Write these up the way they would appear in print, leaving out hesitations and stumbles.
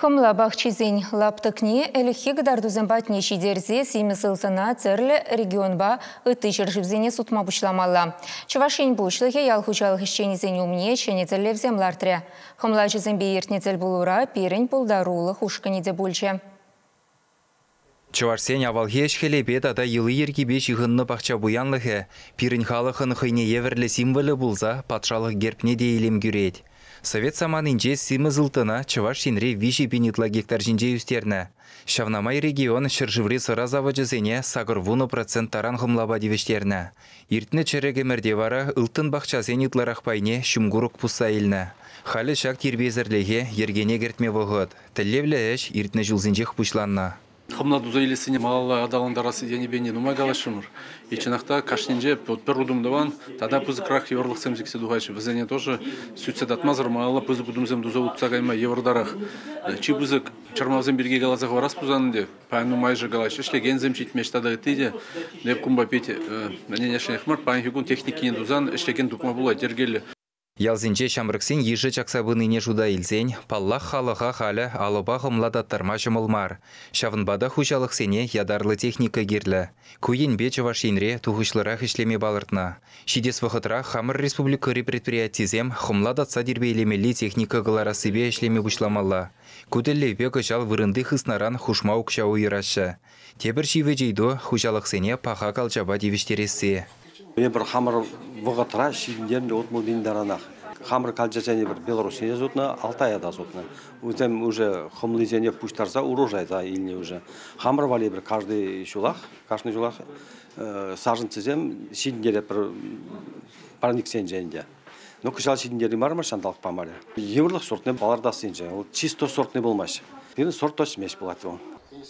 Хӑмла пахчисен лаптӑкне ӗлӗкхи кӑтартусем патне ҫитерсе симӗс ылтӑна тӗрлӗ регионпа ытти ҫӗршывсене сутма пуҫламалла. Чӑваш Ен Пуҫлӑхӗ ял хуҫалӑх ӗҫченӗсен умне ҫӗнӗ тӗллевсем лартрӗ. Хӑмлаҫӑсемпе иртнӗ тӗлпулура пирӗн пултарулӑх ушкӑнӗ те пулчӗ. Чӑвашсен авалхи ӗҫ-хӗлӗпе тата йӑли-йӗркипе ҫыхӑннӑ пахча пуянлӑхӗ пирӗн халӑхӑн хӑйне евӗрлӗ символӗ пулса патшалӑх гербне те илем кӳрет. Совет саманинче симӗс ылтӑна Чӑваш Енре 3000 ытла гектар ҫинче ӳстернӗ. Ҫавна май регион ҫӗршыври сӑра завочӗсене 80% таран хӑмлапа тивӗҫтернӗ. Иртнӗ чӗрӗк ӗмӗрте вара ылтӑн пахчасен ытларах пайне ҫумкурӑк пусса илнӗ. Халӗ ҫак тирпейсӗрлӗхе йӗркене кӗртме вӑхӑт. Тӗллевлӗ ӗҫ иртнӗ ҫулсенчех пуҫланнӑ. Хӑмла туса илессине малалла аталантарас енӗпе те нумай калаҫрӑмӑр. И чӑнах та кашнинче пӗр утӑм тӑван тата пысӑкрах йывӑрлӑхсем сиксе тухаҫҫӗ. Вӗсене тоже сӳтсе татмасӑр малалла пысӑк утӑмсем туса утса кайма йывӑртарах. Чи пысӑк чӑрмавсем пирки каласа хӑварас пулсан ӗнтӗ, паян нумайӑшӗ калаҫҫӗ, ӗҫлекенсем ҫитмест тата ытти те. Эп кунпа пит ӗненесшӗнех мар, паянхи кун техникине тусан ӗҫлекен тупма пулать йӗркеллӗ. Ялсенче ҫамрӑксен йышӗ чакса пынине шута илсен, паллах, халӑха халӗ алӑпа хӑмла таттарма ҫӑмӑл мар. Ҫавӑнпа та хуҫалӑхсене ятарлӑ техника кирлӗ. Ку енпе Чӑваш Енре тухӑҫлӑрах ӗҫлеме палӑртнӑ. Ҫитес вӑхӑтра хамӑр республикӑри предприятисем хӑмла татса тирпейлемелли техника кӑларассипе ӗҫлеме пуҫламалла. Ку тӗллевпе кӑҫал вырӑнти хыснаран хушма укҫа уйӑраҫҫӗ. Тепӗр ҫивӗч ыйту – хуҫалӑхсене паха калчапа тивӗҫтересси. Эпир хамӑр вӑхӑтра ҫитӗнтернӗ 60 пин таранах. Хамӑр калчасене эпир Белоруссине сутнӑ, Алтая та сутнӑ. Вӗсем уже хӑмлисене пуҫтарса урожайса илнӗ уже. Хамӑр валли эпир каждый ҫулах, кашни ҫулах саженцисем ҫитӗнтеретпӗр парниксенче ӗнтӗ. Ну, кӑҫал ҫитӗнтерни мармӑр ҫанталӑк памарӗ. Йывӑрлӑх сортне палӑртассинче. Вӑл чисто сортне пулмасть. Пирӗн сорт ӳсмест пулать вӑл.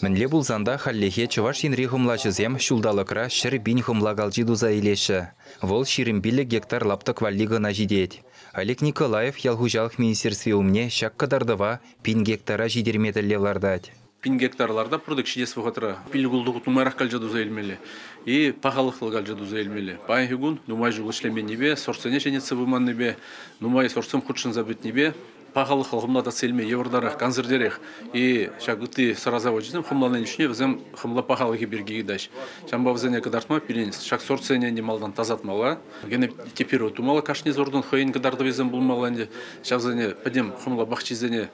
Мӗнле пулсан та хальлӗхе Чӑваш Енри хӑмлаҫӑсем ҫулталӑкра 100 000 хӑмла калчи туса илеҫҫӗ. Вӑл 25 гектар лаптӑк валли кӑна ҫитет. Олег Николаев ял хуҫалӑх министерстви умне ҫак кӑтартӑва 1000 гектара ҫитерме тӗллев лартать. 1000 гектар ларта пурдык ҫитес вӑхӑтра пилӗк-ултӑ нумайрах калча туса илмелле и пахалӑхлӑ калча туса илмелле. Паянхи кун нумай ҫул ӗҫлеменнипе, сортсене ҫӗнетсе пыманнипе, нумай сортсем хутшӑнса пӗтнипе пахалӑхлӑ хӑмла татса илме йывӑртарах, кансӗртерех. И ҫак ытти сӑра завочӗсем хӑмланин ӗҫне вӗсем хӑмла пахалӑхӗ пирки ыйтаҫ. Ҫавӑнпа вӗсене кӑтартма пирӗн ҫак сортсене ӗнтӗ малтан тасатмалла. Генотипировать тумалла, кашни сортӑн хӑйӗн кӑтартӑвӗсем пулмалла ӗнтӗ. Ҫавсене пӗтӗм хӑмла пахчисене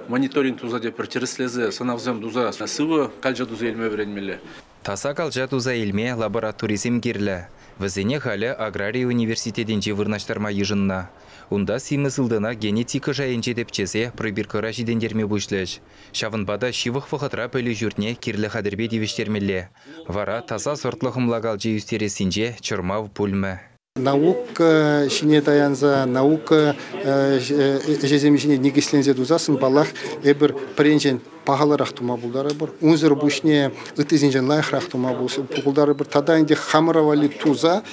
мониторинг туса тепӗр тӗрӗслесе, сӑнавсем туса сывӑ калча туса илме вӗренмелле. Таса калча туса илме лабораторисем кирлӗ. Вӗсене халӗ аграри университетӗнче вырнаҫтарма йышӑннӑ. Унта симӗс ылтӑна генетика шайӗнче тӗпчесе пробиркӑра ҫитӗнтерме пуҫлӗҫ. Ҫавӑнпа та ҫывӑх вӑхӑтра пӗлӳ ҫуртне кирлӗ хатӗрпе тивӗҫтермелле. Вара таса сортлӑ хӑмла калчи ӳстерессинче чӑрмав пулмӗ. Наука ҫине таянса, наука ӗҫӗсем ҫине никӗсленсе тусассӑн, паллах, эпир пӗринчен пахалӑрах тума пултарӑпӑр. Унсӑр пуҫне ыттисенчен лайӑхрах тума пултарӑпӑр. Тата ӗнтӗ хамӑра валли туса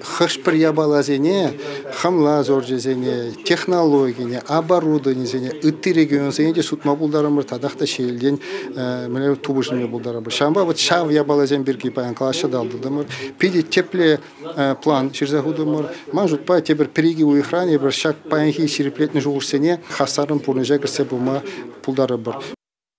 хӑш-пӗр япаласене, хӑмла сорчӗсене, технологине, оборудованисене ытти регионсене те сутма пултарӑмӑр, татах та ҫиелтен тупӑш илме пултарӑпӑр. Ҫавӑнпа вот ҫав япаласем пирки паян калаҫса татӑлтӑмӑр. Питӗ тӗплӗ план ҫырса хутӑмӑр. Ман шутпа, тепӗр пӗр-икӗ уйӑхран эпир ҫак паянхи ҫирӗплетнӗ шухӑшсене хастаррӑн пурнӑҫа кӗртсе пыма пултарӑпӑр.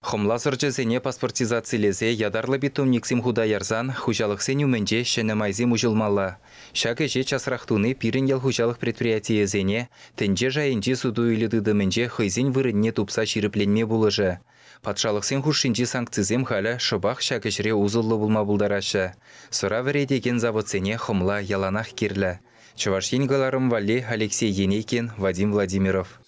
Хӑмла сорчӗсене паспортизацилесе ятарлӑ питомниксем хута ярсан хуҫалӑхсен умӗнче ҫӗнӗ майсем уҫӑлмалла. Ҫак ӗҫе часрах туни пирӗн ял хуҫалӑх предприятийӗсене тӗнче шайӗнчи суту-илӳ тытӑмӗнче хӑйсен вырӑнне тупса ҫирӗпленме пулӑшӗ. Патшалӑхсен хушшинчи санкцисем халӗ шӑпах ҫак ӗҫре усӑллӑ пулма пултараҫҫӗ. Сӑра вӗретекен заводсене хӑмла яланах кирлӗ. Чӑваш Ен кӑларӑм валли Алексей Енейкин, Вадим Владимиров.